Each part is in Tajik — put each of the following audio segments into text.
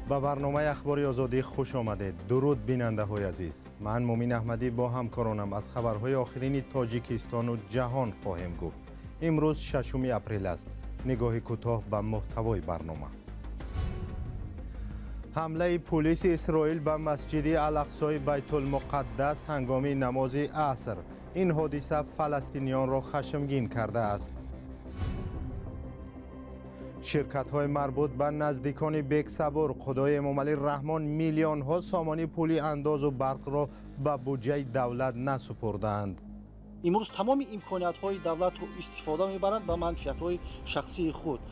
Ба барномаи Ахбори Озодӣ хуш омадед. Дуруд, бинандаҳои азиз. Ман Мумин Аҳмадӣ бо ҳамкоронам аз хабарҳои охирини Тоҷикистону ҷаҳон хоҳем гуфт. Имрӯз 6 апрел аст. Нигоҳи кӯтоҳ ба муҳтавои барнома. Ҳамлаи пулиси Исроил ба масҷиди Ал-Ақсои Байтулмуқаддас ҳангоми намози аср. Ин ҳодиса фаластиниёнро хашмгин кардааст. Ширкатҳои марбут ба наздикони Бексабур Худои Эмомалӣ Раҳмон миллионҳо сомонӣ пули андозу барқро ба буҷаи давлат насупурдаанд. Имрӯз тамоми имкониятҳои давлатро истифода мебаранд ба манфиатҳои шахсии худ.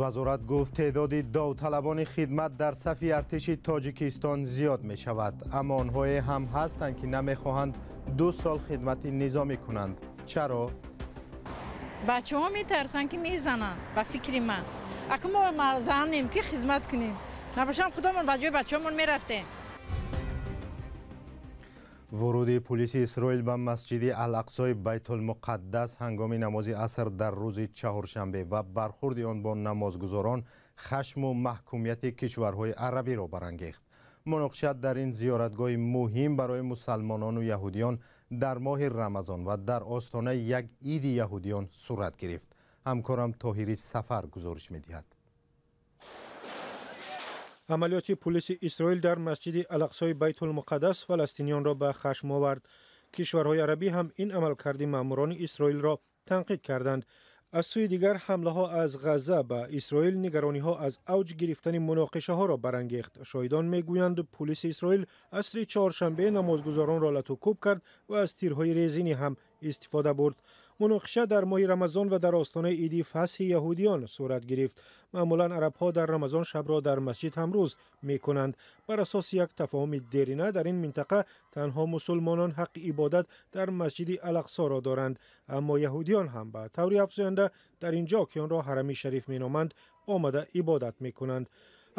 Вазорат гуфт, теъдоди довталабони хидмат дар сафи артиши Тоҷикистон зиёд мешавад, аммо онҳое ҳам ҳастанд, ки намехоҳанд 2 сол хидмати низомӣ кунанд. Чаро? Бачаҳо метарсанд, ки мезананд, ба фикри ман. Ака мо занем, ки хизмат кунем. Набошам, худомон ба ҷои бачаҳомон мерафтем. Вуруди пулиси Исроил ба масҷиди Ал-Ақсои Байтулмуқаддас ҳангоми намози аср дар рӯзи чаҳоршанбе ва бархурди он бо намозгузорон хашму маҳкумияти кишварҳои арабиро барангехт. Муноқиша дар ин зиёратгоҳи муҳим барои мусалмонону яҳудиён дар моҳи Рамазон ва дар остонаи як иди яҳудиён сурат гирифт. Ҳамкорам Тоҳири Сафар гузориш медиҳад. Амалиёти пулиси Исроил дар масҷиди Ал-Ақсои Байтулмуқаддас фаластиниёнро ба хашм овард. Кишварҳои арабӣ ҳам ин амалкарди маъмурони Исроилро танқид карданд. Аз сӯи дигар, ҳамлаҳо аз Ғазза ба Исроил нигарониҳо аз авҷ гирифтани муноқишаҳоро барангехт. Шоҳидон мегӯянд, пулиси Исроил асри чоршанбе намозгузоронро латукӯб кард ва аз тирҳои резинӣ ҳам истифода бурд. Муноқиша дар моҳи Рамазон ва дар остонаи иди Фасҳи яҳудиён сурат гирифт. Маъмулан арабҳо дар Рамазон шабро дар масҷид ҳамрӯз мекунанд. Бар асоси як тафоҳуми дерина дар ин минтақа танҳо мусулмонон ҳаққи ибодат дар масҷиди Ал-Ақсоро доранд, аммо яҳудиён ҳам ба таври афзоянда дар ин ҷо, ки онро Ҳарами Шариф меноманд, омада ибодат мекунанд.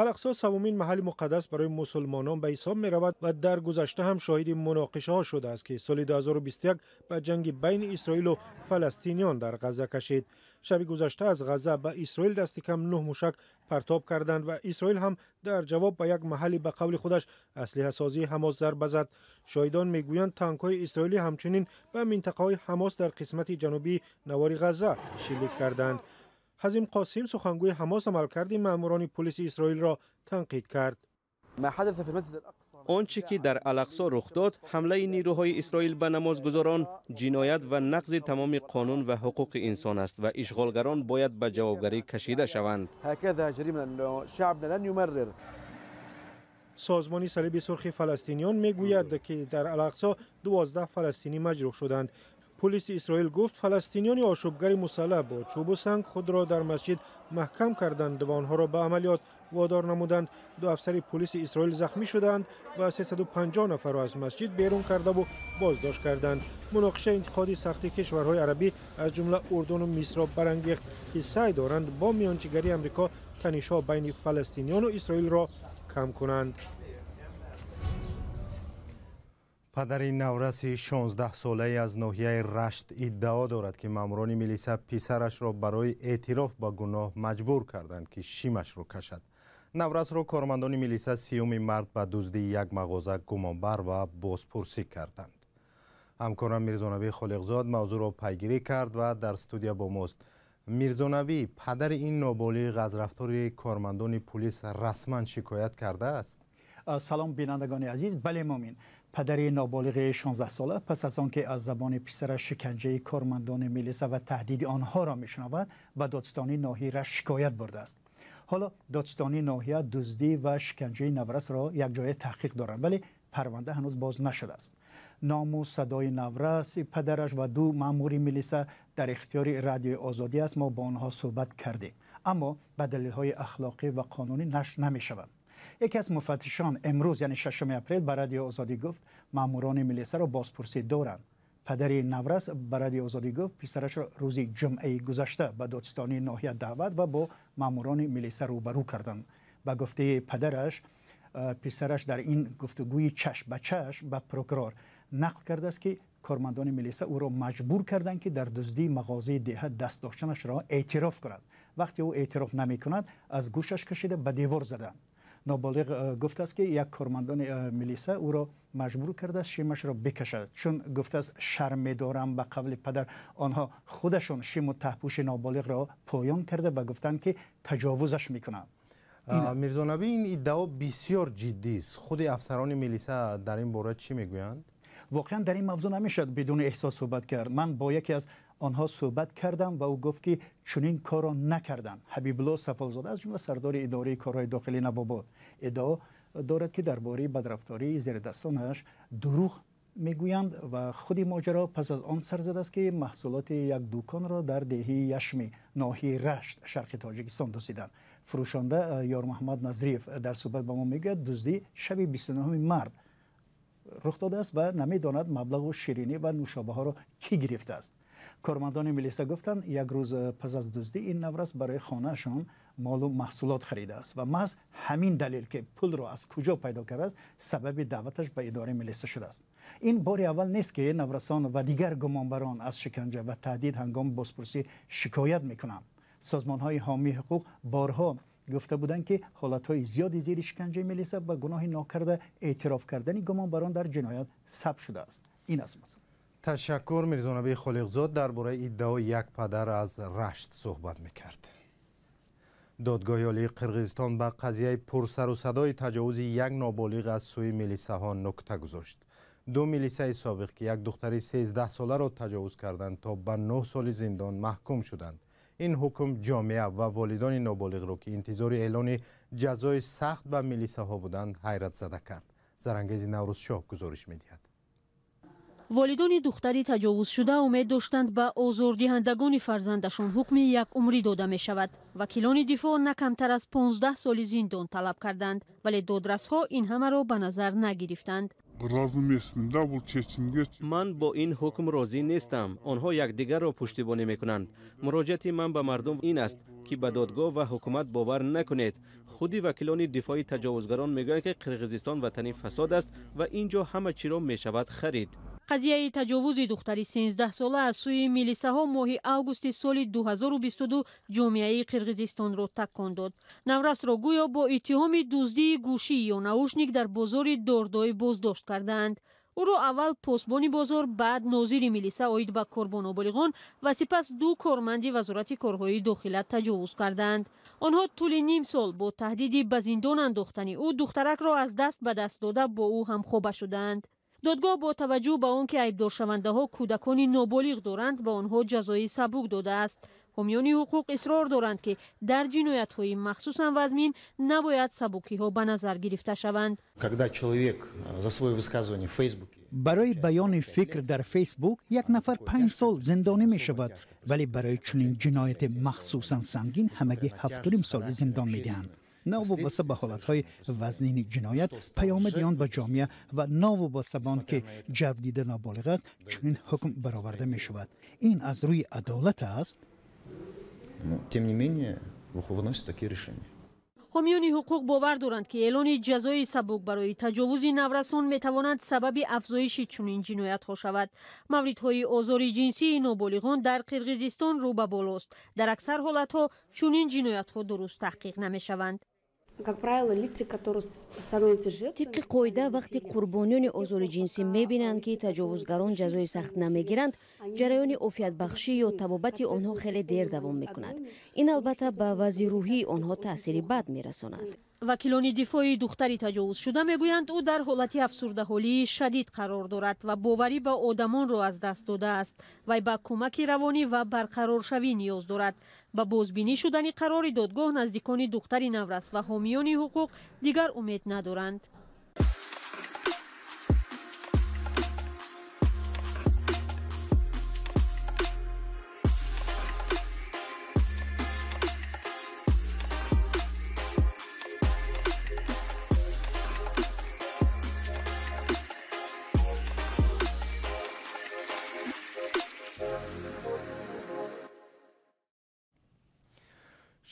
Ал-Ақсо севумин маҳалли муқаддас барои мусулмонон ба ҳисоб меравад ва дар гузашта ҳам шоҳиди муноқишаҳо шудааст, ки соли 2021 ба ҷанги байни Исроилу фаластиниён дар Ғазза кашид. Шаби гузашта аз Ғазза ба Исроил дасти кам 9 мушак партоб карданд ва Исроил ҳам дар ҷавоб ба як маҳалли ба қавли худаш аслиҳасозии Ҳамос зарба зад. Шоҳидон мегӯянд, танкҳои исроилӣ ҳамчунин ба минтақаҳои Ҳамос дар қисмати ҷанубии навори Ғазза шилик карданд. Ҳазим Қосим, сухангӯи Ҳамос, амалкарди маъмурони пулиси Исроилро танқид кард. Он чӣ ки дар Ал-Ақсо рух дод, ҳамлаи нирӯҳои Исроил ба намозгузорон, ҷиноят ва нақзи тамоми қонун ва ҳуқуқи инсон аст ва ишғолгарон бояд ба ҷавобгарӣ кашида шаванд. Созмони Салиби Сурхи фаластиниён мегӯяд, ки дар Ал-Ақсо 12 фаластинӣ маҷрӯҳ шуданд. Пулиси Исроил гуфт, фаластиниёни ошӯбгари мусаллаҳ бо чӯбу санг худро дар масҷид маҳкам карданд ва онҳоро ба амалиёт водор намуданд. 2 афсари пулиси Исроил захмӣ шуданд ва 350 нафарро аз масҷид берун кардаву боздошт карданд. Муноқиша интиқоди сахти кишварҳои арабӣ, аз ҷумла Урдуну Мисрро барангехт, ки саъй доранд бо миёнчигарии Амрико танишҳо байни фаластиниёну Исроилро кам кунанд. Падари навраси 16-солае аз ноҳияи Рашт иддао дорад, ки маъмурони милиса писарашро барои эътироф ба гуноҳ маҷбур карданд, ки шимашро кашад. Наврасро кормандони милиса 30 март ба дуздии як мағоза гумонбар ва бозпурсӣ карданд. Ҳамкорам Мирзонабӣ Холиқзод мавзӯъро пайгирӣ кард ва дар студия бо мост. Мирзонабӣ, падари ин ноболиғ аз рафтори кормандони пулис расман шикоят кардааст? Салом, бинандагони азиз. Бале, Мумин. Падари ноболиғи 16-сола пас аз он ки аз забони писараш шиканҷаи кормандони милиса ва таҳдиди онҳоро мешунавад, ба додситонии ноҳияи Рашт шикоят бурдааст. Ҳоло додситонии ноҳия дуздӣ ва шиканҷаи наврасро якҷоя таҳқиқ доранд, вале парванда ҳанӯз боз нашудааст. Ному садои наврас, падараш ва 2 маъмури милиса дар ихтиёри Радиои Озодӣ аст. Мо бо онҳо суҳбат кардем, аммо ба далелҳои ахлоқӣ ва қонунӣ нашр намешаванд. Яке аз муфаттишон имрӯз, яъне 6 апрел, ба Радиои Озодӣ гуфт, маъмурони милисаро бозпурсӣ доранд. Падари наврас ба Радиои Озодӣ гуфт, писарашро рӯзи ҷумъаи гузашта ба додситонии ноҳия даъват ва бо маъмурони милиса рӯбарӯ карданд. Ба гуфтаи падараш, писараш дар ин гуфтугӯи чашм ба чашм ба прокурор нақл кардааст, ки кормандони милиса ӯро маҷбур карданд, ки дар дуздии мағозаи деҳа даст доштанашро эътироф кунад. Вақте ӯ эътироф намекунад, аз гӯшаш кашида ба девор заданд. Ноболиғ гуфтааст, ки як кормандони милиса ӯро маҷбур кардааст шимашро бикашад, чун гуфтааст шарм медорам. Ба қавли падар, онҳо худашон шиму таҳпӯши ноболиғро поён карда ва гуфтанд, ки таҷовузаш мекунанд. Мирзонаби, ин иддао бисёр ҷиддист. Худи афсарони милиса дар ин бора чӣ мегӯянд? Воқеан дар ин мавзӯъ намешавад бидуни эҳсос суҳбат кард. Ман бо яке аз онҳо суҳбат кардам ва ӯ гуфт, ки чунин корро накарданд. Ҳабибулло Сафолзода, аз ҷумла сардори идораи корҳои дохилии Навобод, иддао дорад, ки дар бораи бадрафтории зердастонаш дурӯғ мегӯянд ва худи моҷаро пас аз он сар задааст, ки маҳсулоти як дуконро дар деҳии Яшми ноҳияи Рашт, шарқи Тоҷикистон, дуздиданд. Фурӯшанда Ёрмуҳаммад Назриев дар суҳбат ба мо мегӯяд, дуздӣ шаби 29 март рух додааст ва намедонад маблағу ширинӣ ва нӯшобаҳоро кӣ гирифтааст. Кормандони милиса гуфтанд, як рӯз пас аз дуздӣ ин наврас барои хонаашон молу маҳсулот харидааст ва маҳз ҳамин далел, ки пулро аз куҷо пайдо кардааст, сабаби даъваташ ба идораи милиса шудааст. Ин бори аввал нест, ки наврасон ва дигар гумонбарон аз шиканҷа ва таҳдид ҳангоми бозпурсӣ шикоят мекунанд. Созмонҳои ҳомии ҳуқуқ борҳо гуфта буданд, ки ҳолатҳои зиёди зери шиканҷаи милиса ба гуноҳи нокарда эътироф кардани гумонбарон дар ҷиноят сабт шудааст. Ин аст масъала. Ташаккур. Мирзонаби Холиқзод дар бораи иддаои як падар аз Рашт суҳбат мекард. Додгоҳи олии Қирғизистон ба қазияи пурсарусадои таҷовузи як ноболиғ аз сӯи милисаҳо нукта гузошт. Ду милисаи собиқ, ки як духтари 13соларо таҷовуз карданд, то ба 9 соли зиндон маҳкум шуданд. Ин ҳукм ҷомеа ва волидони ноболиғро, ки интизори эълони ҷазои сахт ба милисаҳо буданд, ҳайратзада кард. Зарангези Наврӯзшоҳ гузориш медиҳад. Волидони духтари таҷовузшуда умед доштанд, ба озордиҳандагони фарзандашон ҳукми якумрӣ дода мешавад. Вакилони дифоъ на камтар аз 15 соли зиндон талаб карданд, вале додрасҳо ин ҳамаро ба назар нагирифтанд. Ман бо ин ҳукм розӣ нестам. Онҳо якдигарро пуштибонӣ мекунанд. Муроҷиати ман ба мардум ин аст, ки ба додгоҳ ва ҳукумат бовар накунед. Худи вакилони дифои таҷовузгарон мегӯянд, ки Қирғизистон ватани фасод аст ва ин ҷо ҳама чиро мешавад харид. Қазияи таҷовузи духтари 13сола аз сӯи милисаҳо моҳи августи соли 2022 ҷомеаи Қирғизистонро такон дод. Наврасро гӯё бо иттиҳоми дуздии гӯшӣ ё наушник дар бозори Дордой боздошт кардаанд. Ӯро аввал посбони бозор, баъд нозири милиса оид ба кор бо ноболиғон ва сипас ду корманди Вазорати корҳои дохила таҷовуз кардаанд. Онҳо тӯли ним сол бо таҳдиди ба зиндон андохтани ӯ духтаракро аз даст ба даст дода бо ӯ ҳамхоба шудаанд. Додгоҳ бо таваҷҷӯҳ ба он ки айбдоршавандаҳо кӯдакони ноболиғ доранд, ба онҳо ҷазои сабук додааст. Ҳомиёни ҳуқуқ исрор доранд, ки дар ҷиноятҳои махсусан вазмин набояд сабукиҳо ба назар гирифта шаванд. Барои баёни фикр дар Фейсбук як нафар 5 сол зиндонӣ мешавад, вале барои чунин ҷинояти махсусан сангин ҳамагӣ 7,5 сол зиндон медиҳанд. Новобаста ба ҳолатҳои вазнини ҷиноят, паёмади он ба ҷомеа ва новобаста ба он ки ҷабрдида ноболиғ аст, чунин ҳукм бароварда мешавад. Ин аз рӯи адолат аст? Тем не менее выносят такие решения. Ҳомиёни ҳуқуқ бовар доранд, ки эълони ҷазои сабук барои таҷовузи наврасон метавонад сабаби афзоиши чунин ҷиноятҳо шавад. Мавридҳои озори ҷинсии ноболиғон дар Қирғизистон рӯ ба болост. Дар аксар ҳолатҳо чунин ҷиноятҳо дуруст таҳқиқ намешаванд. Как правило, лица, которые становятся жертвами. Тибқи қоида, вақте қурбониёни озори ҷинсӣ мебинанд, ки таҷовузгарон ҷазои сахт намегиранд, ҷараёни офиятбахшӣ ё табобати онҳо хеле дер давом мекунад. Ин албатта ба вазъи рӯҳии онҳо таъсири бад мерасонад. Вакилони дифои духтари таҷовузшуда мегӯянд, ӯ дар ҳолати афсурдаҳолии шадид қарор дорад ва боварӣ ба одамонро аз даст додааст. Вай ба кӯмаки равонӣ ва барқароршавӣ ниёз дорад. Ба бозбинӣ шудани қарори додгоҳ наздикони духтари наврас ва ҳомиёни ҳуқуқ дигар умед надоранд.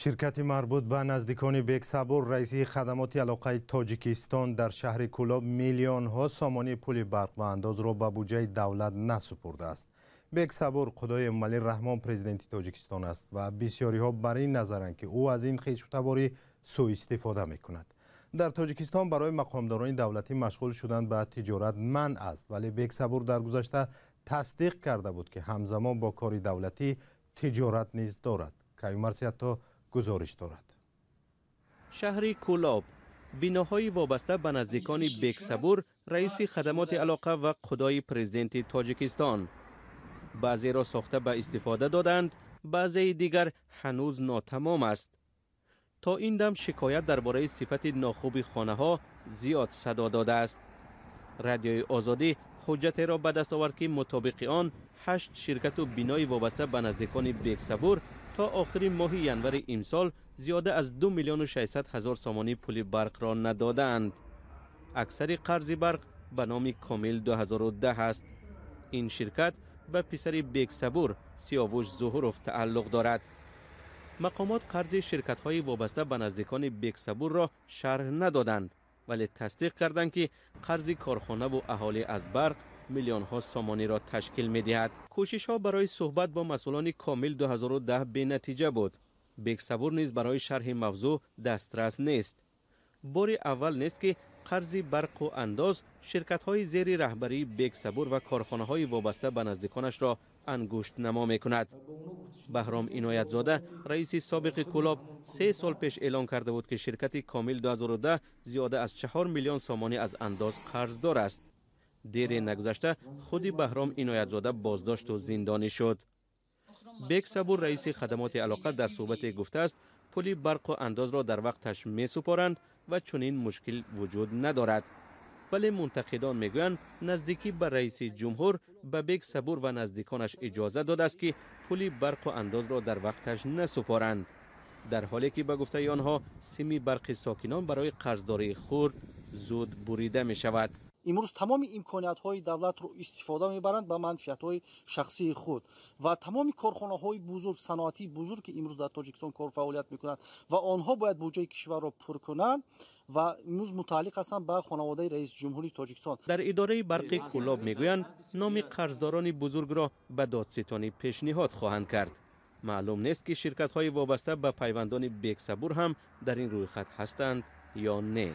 Ширкати марбут ба наздикони Бексабур, раиси хадамоти алоқаи Тоҷикистон дар шаҳри Кӯлоб, миллионҳо сомонии пули барқ ва андозро ба буҷаи давлат насупурдааст. Бек Сабур қудои Эмомалӣ Раҳмон, президенти Тоҷикистон аст ва бисёриҳо бар ин назаранд, ки ӯ аз ин хешутаборӣ сӯистифода мекунад. Дар Тоҷикистон барои мақомдорони давлатӣ машғул шудан ба тиҷорат манъ аст, вале Бек Сабур дар гузашта тасдиқ карда буд, ки ҳамзамон бо кори давлатӣ тиҷорат низ дорад. Каюмарс Ятто гузориш дорад. Шаҳри Кӯлоб, биноҳои вобаста ба наздикони Бек Сабур, раиси хадамоти алоқа ва қудои президенти Тоҷикистон. Баъзеро сохта ба истифода доданд, баъзеи дигар ҳанӯз нотамом аст. То ин дам шикоят дар бораи сифати нохуби хонаҳо зиёд садо додааст. Радиои Озодӣ ҳуҷҷатеро ба даст овард, ки мутобиқи он 8 ширкату бинои вобаста ба наздикони Бек Сабур то охири моҳи январи имсол зиёда аз 2 миллиону 600 ҳазор сомонӣ пули барқро надодаанд. Аксари қарзи барқ ба номи Комил 2010 аст. Ин ширкат ба писари Бек Сабур, Сиёвуш Зуҳуров, тааллуқ дорад. Мақомот қарзи ширкатҳои вобаста ба наздикони Бек Сабурро шарҳ надоданд, вале тасдиқ карданд, ки қарзи корхонаву аҳолӣ аз барқ миллионҳо сомониро ташкил медиҳад. Кӯшишҳо барои суҳбат бо масъулони Комил 2010 бенатиҷа буд. Бек Сабур низ барои шарҳи мавзӯъ дастрас нест. Бори аввал нест, ки қарзи барқу андоз ширкатҳои зери раҳбарии Бек Сабур ва корхонаҳои вобаста ба наздиконашро ангуштнамо мекунад. Баҳром Иноятзода, раиси собиқи Кӯлоб, 3 сол пеш эълон карда буд, ки ширкати Комил 2010 зиёда аз 4 миллион сомонӣ аз андоз қарздор аст. Дере нагузашта худи Баҳром Иноятзода боздошту зиндонӣ шуд. Бек Сабур, раиси хадамоти алоқа, дар суҳбате гуфтааст, пули барқу андозро дар вақташ месупоранд ва чунин мушкил вуҷуд надорад. Вале мунтақидон мегӯянд, наздикӣ ба раиси ҷумҳур ба Бек Сабур ва наздиконаш иҷоза додааст, ки пули барқу андозро дар вақташ насупоранд, дар ҳоле ки ба гуфтаи онҳо сими барқи сокинон барои қарздории хурд зуд бурида мешавад. Имрӯз тамоми имкониятҳои давлатро истифода мебаранд ба манфиатҳои шахсии худ ва тамоми корхонаҳои бузург, саноатии бузург, ки имрӯз дар Тоҷикистон кор фаъолият мекунанд ва онҳо бояд буҷаи кишварро пур кунанд ва имрӯз мутааллиқ ҳастанд ба хонаводаи раиси ҷумҳурии Тоҷикистон. Дар идораи барқи Кӯлоб мегӯянд, номи қарздорони бузургро ба додситонӣ пешниҳод хоҳанд кард. Маълум нест, ки ширкатҳои вобаста ба пайвандони Бек Сабур ҳам дар ин рӯйхат ҳастанд ё не.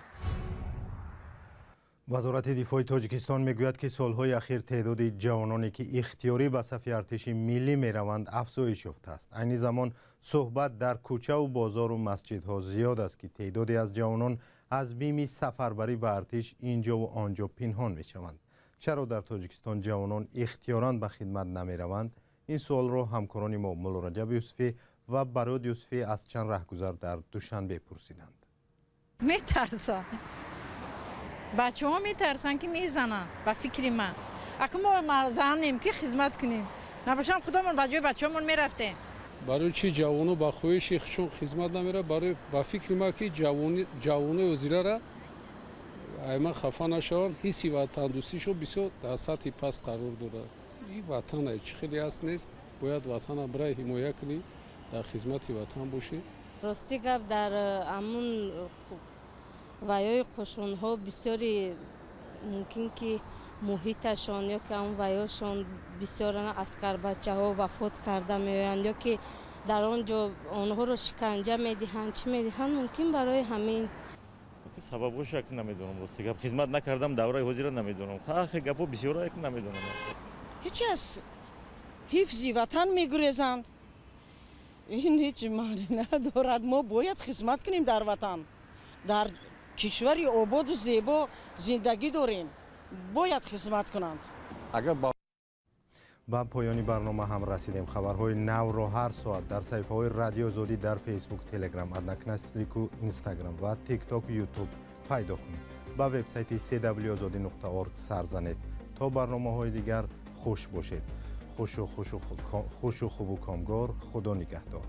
Вазорати дифои Тоҷикистон мегӯяд, ки солҳои ахир теъдоди ҷавононе, ки ихтиёрӣ ба сафи артиши миллӣ мераванд, афзоиш ёфтааст. Айни замон суҳбат дар кӯчаву бозору масҷидҳо зиёд аст, ки теъдоде аз ҷавонон аз бими сафарбарӣ ба артиш инҷову онҷо пинҳон мешаванд. Чаро дар Тоҷикистон ҷавонон ихтиёран ба хидмат намераванд? Ин суолро ҳамкорони мо Муллораҷаб Юсуфӣ ва Барод Юсуфӣ аз чанд раҳгузар дар Душанбе пурсиданд. Метарсам. Бачаҳо метарсанд, ки мезананд, ба фикри ман. Ака мо занем, ки хизмат кунем, набошам худомон ба ҷои бачаҳомон мерафтем. Барои чӣ ҷавоно ба хоҳиши худшон хизмат намерад? Барои ба фикри ман, ки ҷавонои ҳозирара айман хафа нашаванд, ҳисси ватандӯстишон бисёр дар сатҳи паст қарор дорад. Ин ватана чӣ хеле аст нест, бояд ватана бирай ҳимоя кунӣ, дар хизмати ватан бошӣ. Рости гап, дар амун ваёи қушунҳо бисёри мумкин ки муҳиташон ё ки он ваёшон бисёр аскарбачаҳо вафот карда меоянд, ё ки дар он ҷо онҳоро шиканҷа медиҳанд, чӣ медиҳанд, мумкин барои ҳамин. Сабабҳоша ки намедонам, рости гап, хизмат накардам, давраи ҳозира намедонам. Ҳақи гапҳо бисёра ки намедонам. Ҳеҷ аз ҳифзи ватан мегурезанд. Ин ҳеҷ маъне надорад. Мо бояд хизмат кунем дар ватан, дар кишвари ободу зебо зиндагӣ дорем, бояд хизмат кунанд. Агар ба поёни барнома ҳам расидем. Хабарҳои навро ҳар соат дар саҳифаҳои Радиои Озодӣ дар Фейсбук, Телеграм, Однокласснику, Инстаграм ва Тикток, Ютуб пайдо кунед. Ба вебсайти cwozodi.org сар занед. То барномаҳои дигар хуш бошед. Хушу хубу комгор, Худо нигаҳдор.